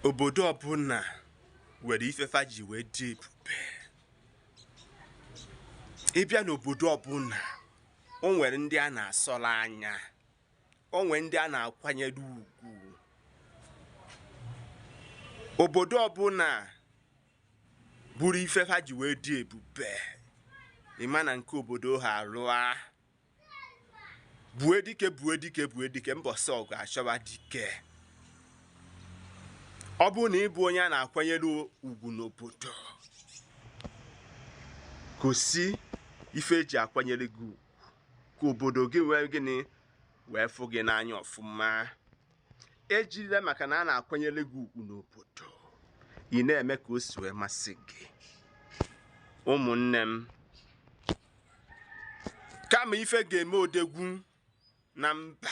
Obodo ọbụla nwere ife fa ji wee dị ebube. Ị bịa n'obodo ọbụla, o nwere ndị a na-asọrọ anya, o nwere ndị a na-akwanyere ugwu. Obodo ọbụla bụrụ ife fa ji wee dị ebube, ịma na nke obodo ha arụa. Bue dike, bue dike, bue dike, mbọsị ọgụ achọba dike. Ọ bụrụ na ị bụ onye a na-akwanyere ugwu n'obodo, gosi ife eji akwanyere gị ugwu ka obodo gị wee gịnị wee fụ gị n'anya ọfụma. Ejirila maka na a na-akwanyere gị ugwu n'obodo, ị na-eme ka o si wee masị gị. Ụmụnne m, kama ife ga-eme odegwu na mba,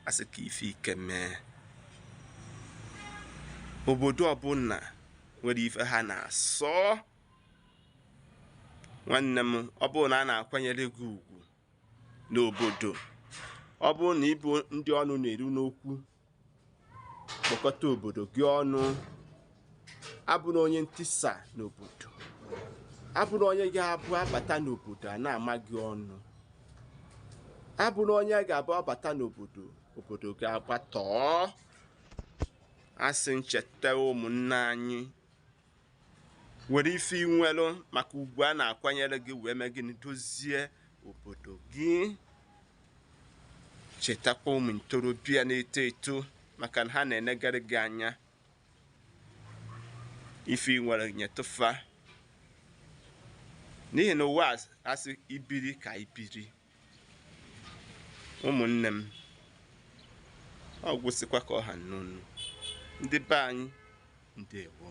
asị ka ife ike mee. Obodo ọbụla nwere ife ha na-asọ. Nwanne m, ọ bụrụ na a na-akwanyere gị ugwu n'obodo, ọ bụrụ na ị bụ ndị ọnụ na-eru n'okwu, kpọkọta obodo gị ọnụ. Abụrụ onye ntisa n'obodo, abụrụ onye ga-abụ abata n'obodo a na-ama gị ọnụ, abụrụ onye ga-abụ abata n'obodo, obodo ga-agbatọọ. Asị ncheta ụmụnne anyị, were ife inwelụ maka ugwu a na-akwanyere gị wee mee gịnị, dozie obodo gị. Chetakwa ụmụ ntorobịa na-eto eto, maka na ha na-enegara gị anya. Ife inwere nyetụfa, n'ihi na ụwa asị ibiri ka ibiri. Ụmụnne m, ọ gwụsịkwa ka ọ ha n'onu. Ndị be anyị, ndewo.